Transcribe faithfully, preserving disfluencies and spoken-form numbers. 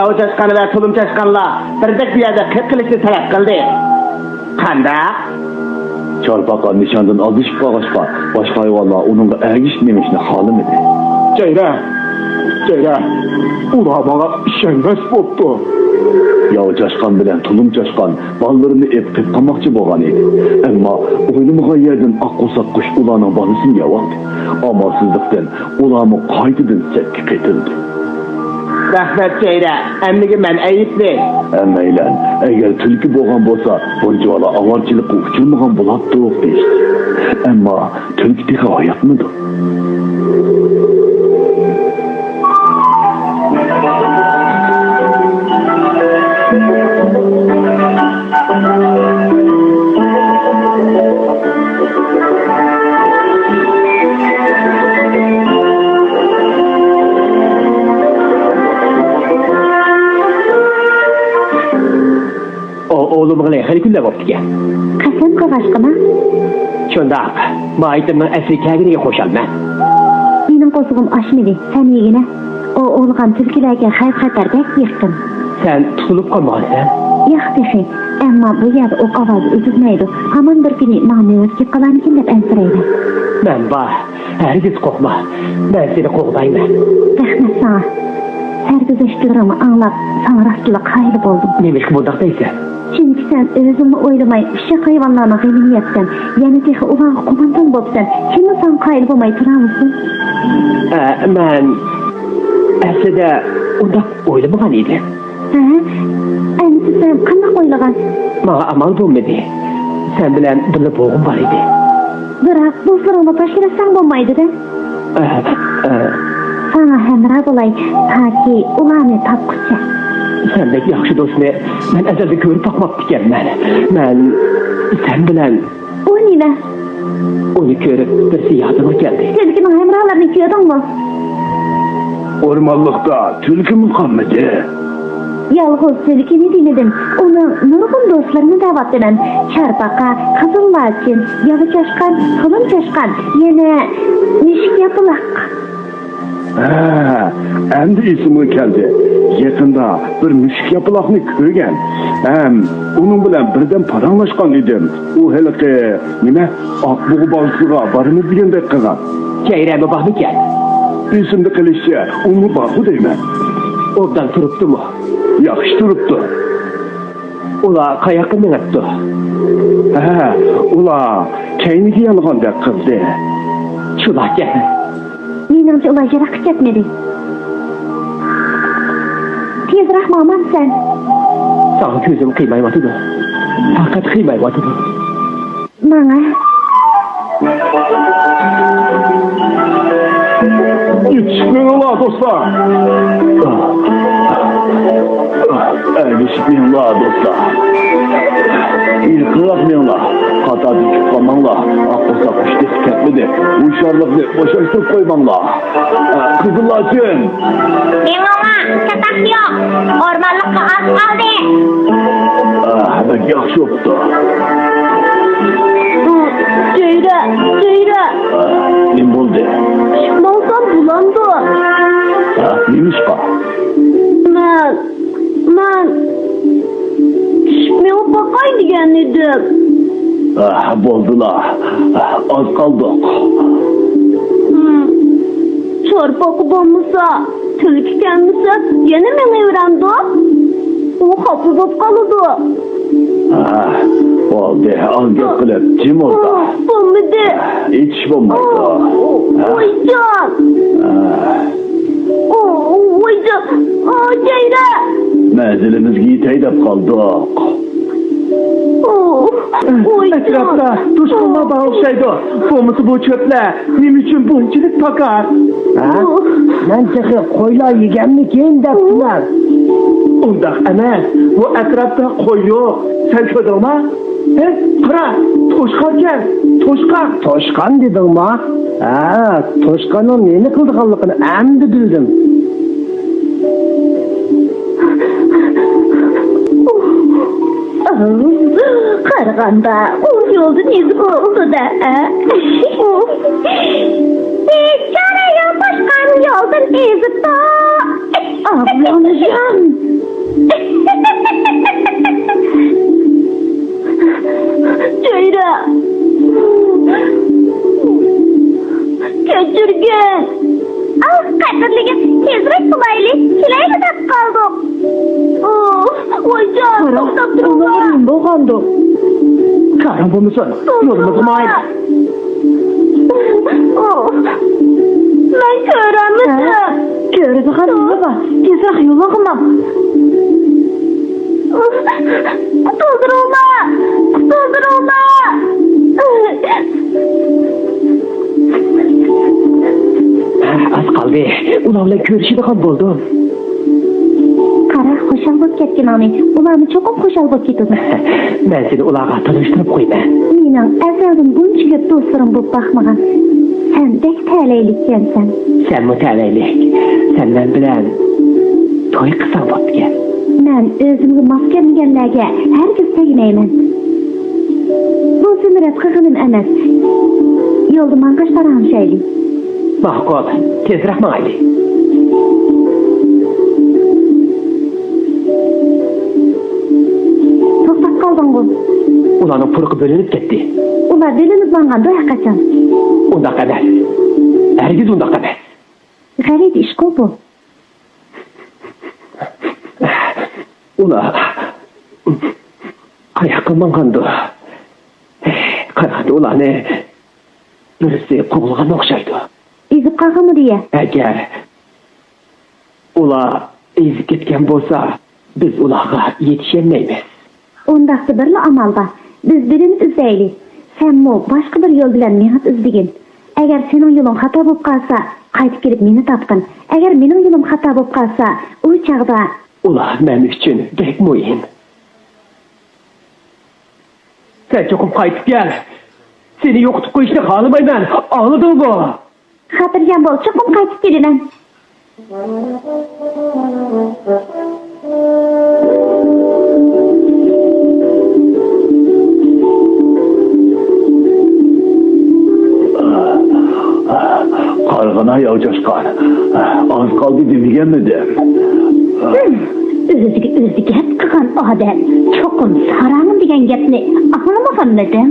ئاۋۇ چاشقان ۋە تۇلۇم چاشقانلار بىردەك بۇ يەردە قىرقىلىشنى تەلەپ قىلدى. قانداق؟ چارپاقا نىشاندىن ئادىشىپ قالغاچقا، باشقا ھايۋانلار ئۇنىڭغا ئەگىشىپ مېڭىشنى خالىمىدى. جەيرە، جەيرە، ئۇلار ماڭا ئىشەنمەس بوپتۇ. ياۋا چاشقان بىلەن تۇلۇم چاشقان بالىلىرىنى ئېلىپ قېچىپ قالماقچى بولغان ئىدى. ئەمما ئويلىمىغان يەردىن ئاق قورساق قۇش ئۇلارنىڭ بالىسىنى يەۋالدى. ئامالسىزلىقتىن ئۇلارمۇ قايتىدىن سەپكە قېتىلدى. رەھمەت، جەيرە. ئەمدىكى مەن ئەيىبلىك. ھەممەيلەن، ئەگەر تۈلكە بولغان بولسا، بۇنچىۋالا ئاۋارىچىلىكقا ئۇچرىمىغان بولاتتۇق دېيىشتى. ئەمما تۈلكە تېخى ھاياتمىدۇ. ئو-، ئوغلۇم غىلى خېلى كۈنلەر بوپتىكەن. قەسەم قىلغاچقىما؟ شۇنداق. ماھىيىتىمنىڭ ئەسلىگە كەلگىنىگە خۇشالمەن. مېنىڭ قورسىقىم ئاچمىدى، سەن يېگىنە. ئو-، ئوۋلىغان تۈلكىلەرگە خەۋپ-خەتەر بەك يېقىن. سەن تۇتۇلۇپ قالمىغانسەن؟ ياق تېخى. ئەمما بۇ يەردە ئوق ئاۋازى ئۈزۈلمەيدۇ. ھامان بىر كۈنى ماڭا نۆۋەت كېلىپ قالارمىكىن دەپ ئەنسىرەيمەن. مەن بار. ھەرگىز قورقما. مەن سېنى قوغدايمەن. رەھمەت ساڭا. سەرگۈزەشتلىرىڭنى ئاڭلاپ، ساڭا راستلا قايىل بولدۇم. نېمىشقا بۇنداق دەيسەن؟ چۈنكى سەن ئۆزۈڭنى ئويلىماي، ئۇششاق ھايۋانلارنىڭ غېمىنى يەپسەن، يەنە تېخى ئۇلارغا قوماندان بوپسەن. كىممۇ ساڭا قايىل بولماي تۇرالىسۇن؟ ئە، مەن ئەسلىدە ئۇنداق ئويلىمىغان ئىدىم. ھە؟ ئەمدى سەن قانداق ئويلىغان؟ ماڭا ئامال بولمىدى. سەن بىلەن بىللە بولغۇم بار ئىدى. بىراق، دوستلىرىڭنى تاشلىۋەتسەڭ بولمايدۇ-دە. ئە، ئە. ساڭا ھەمراھ بولاي، تاكى ئۇلارنى تاپقۇچە. سەندەك ياخشى دوستنى مەن ئەزەلدىن كۆرۈپ باقماپتىكەنمەن. مەن سەن بىلەن. ئۇ نېمە؟ ئۇنى كۆرۈپ، بىرسى يادىمغا كەلدى. تۈلكىنىڭ ھەمراھلىرىنى كۆردۈڭمۇ؟ ئورمانلىقتا تۈلكىمۇ قالمىدى. يالغۇز تۈلكىنى دېمىدىم، ئۇنىڭ نۇرغۇن دوستلىرىنى دەۋاتىمەن. چارپاقا، قىزىل لاچىن، ياۋا چاشقان، تۇلۇم چاشقان، يەنە مۈشۈك ياپىلاق. ھە، ئەمدى ئېسىمگە كەلدى. يېقىندا بىر مۈشۈك ياپىلاقنى كۆرگەن. ھەم ئۇنىڭ بىلەن بىردەم پاراڭلاشقان ئىدىم. ئۇ ھېلىقى، نېمە، ئاقبۇغا باغچىسىغا بارىمىز دېگەندەك قىلغان. جەيرەمۇ بارمىكەن؟ ئېسىمدە قېلىشىچە، ئۇمۇ بارغۇ دەيمەن. ئوبدان تۇرۇپتۇمۇ؟ ياخشى تۇرۇپتۇ. ئۇلار قاياققا مېڭىپتۇ؟ ھە، ئۇلار كەينىگە يانغاندەك قىلدى. شۇنداكەن. مېنىڭچە ئۇلار يىراققا كەتمىدى. تېزرەك ماڭمامسەن؟ ساڭا كۆزۈم قىيمايۋاتىدۇ. پەقەت قىيمايۋاتىدۇ. ماڭا. يېتىشىپ مېڭىڭلار، دوستلار! ئەگىشىپ مېڭىڭلار، دوستلار! يېقىنراق مېڭىڭلار! قاتاردا چۈشۈپ قالماڭلار! ئاق قورساق قۇش تېخى كەتمىدى! ھوشيارلىقنى بوشاشتۇرۇپ قويماڭلار! قىزىل لاچىن! مېڭىڭلار، چاتاق يوق. ئورمانلىققا ئاز قالدى. ئاھ، بەك ياخشى بوپتۇ. جەيرە، جەيرە. ئاھ، نېمە بولدى؟ ماڭسام بولامدۇ؟ ھە، نېمىشقا؟ مەن، مەن چۈشۈپ مېڭىپ باقاي دېگەن ئىدىم. ئاھ، بولدىلا. ئاھ، ئاز قالدۇق. ھىم. چارپاقا بولمىسا، تۈلكە كەلمىسە، يەنە مېڭىۋېرەمدۇ؟ ئۇ خاپا بولۇپ قالىدۇ. ھە، بولدى، ئاز گەپ قىلىپ، جىم ئولتۇر. بولمىدى. ھېچ بولمايدۇ. ھە؟ ۋايجان! ھە. ۋايجان! جەيرە! مەنزىلىمىزگە يېتەي دەپ قالدۇق. ئەتراپتا توشقانلار بار ئوخشايدۇ. بولمىسا بۇ چۆپلەر نېمە ئۈچۈن بۇنچىلىك پاكار؟ ھە؟ مەن تېخى قويلار يېگەنمىكىن دەپتىمەن. ئۇنداق ئەمەس، بۇ ئەتراپتا قوي يوق. سەن كۆردۈڭما؟ ھە؟ قارا، توشقانكەن، توشقان. توشقان دېدىڭما؟ ھە، توشقاننىڭ نېمە قىلىدىغانلىقىنى ئەمدى بىلدىم. قارىغاندا ئۇ يولدىن ئېزىپ بولدى-دە. بىچارە ياۋا چاشقان يولدىن ئېزىپتۇ. ئابلىجان! كەچۈرگىن. ئاھ، قەدىرلىگىن، تېزرەك بولايلى، كېلەيلى دەپ قالدۇق. ئۇھ، ۋايجان، توختاپ تۇرۇڭلار. نېمە بولغاندۇ؟ كارىڭ بولمىسۇن، يولىمىزغا ماڭايلى. ئۇھ، مەن كۆرەلمىدىم. ھە؟ كۆرىدىغان نېمە بار؟ تېزرەك يولۇڭغا ماڭ. ئۇھ، قۇتۇلدۇرۇڭلار، قۇتۇلدۇرۇڭلار. ئاز قالدى. ئۇلار بىلەن كۆرۈشىدىغان بولدۇم. قارا، خۇشال بولۇپ كەتكىنىڭنى. ئۇلارمۇ چوقۇم خۇشال بولۇپ كېتىدۇ. مەن سېنى ئۇلارغا تونۇشتۇرۇپ قويىمەن. مېنىڭ ئەزەلدىن بۇنچە كۆپ دوستلىرىم بولۇپ باقمىغان. سەن بەك تەلەيلىككەنسەن. سەنمۇ تەلەيلىك. سەن مەن بىلەن توي قىلساڭ بوپتىكەن. مەن ئۆزۈمگە ماس كەلمىگەنلەرگە ھەرگىز تەگمەيمەن. بۇ سېنى رەت قىلغىنىم ئەمەس. يولدا ماڭغاچ پاراڭلىشايلى. ماقۇل، تېزرەك ماڭايلى. توختاپ قالدىڭغۇ؟ ئۇلارنىڭ پۇرىقى بۆلۈنۈپ كەتتى. ئۇلار بۆلۈنۈپ ماڭغاندۇ ھەرقاچان. ئۇنداق ئەمەس. ھەرگىز ئۇنداق ئەمەس. غەلىتە ئىشقۇ بۇ. ئۇلار قاياققا ماڭغاندۇ؟ قاراڭدا ئۇلارنى بىرسى قوغلىغان ئوخشايدۇ. ئېزىپ قالغانمىدى يا؟ ئەگەر ئۇلار ئېزىپ كەتكەن بولسا، بىز ئۇلارغا يېتىشەلمەيمىز. ئۇنداقتا بىرلا ئامال بار. بىز بىرىنى ئىزدەيلى. سەنمۇ باشقا بىر يول بىلەن مېڭىپ ئىزدىگىن. ئەگەر سېنىڭ يولۇڭ خاتا بولۇپ قالسا، قايتىپ كېلىپ مېنى تاپقىن. ئەگەر مېنىڭ يولۇم خاتا بولۇپ قالسا، ئۇ چاغدا. ئۇلار مەن ئۈچۈن بەك مۇھىم. سەن چوقۇم قايتىپ كەل. سېنى يوقىتىپ قويۇشنى خالىمايمەن. ئاڭلىدىڭمۇ؟ خاتىرجەم بول، چوقۇم قايتىپ كېلىمەن. قارىغىنا ياۋچاشقان، ئاز قالدى دېمىگەنمىدىم؟ ھىم، ئۆزىگە ئۆزى گەپ قىلغان ئادەم. چوقۇم ساراڭ دېگەن گەپنى ئاڭلىمىغانمىدىم؟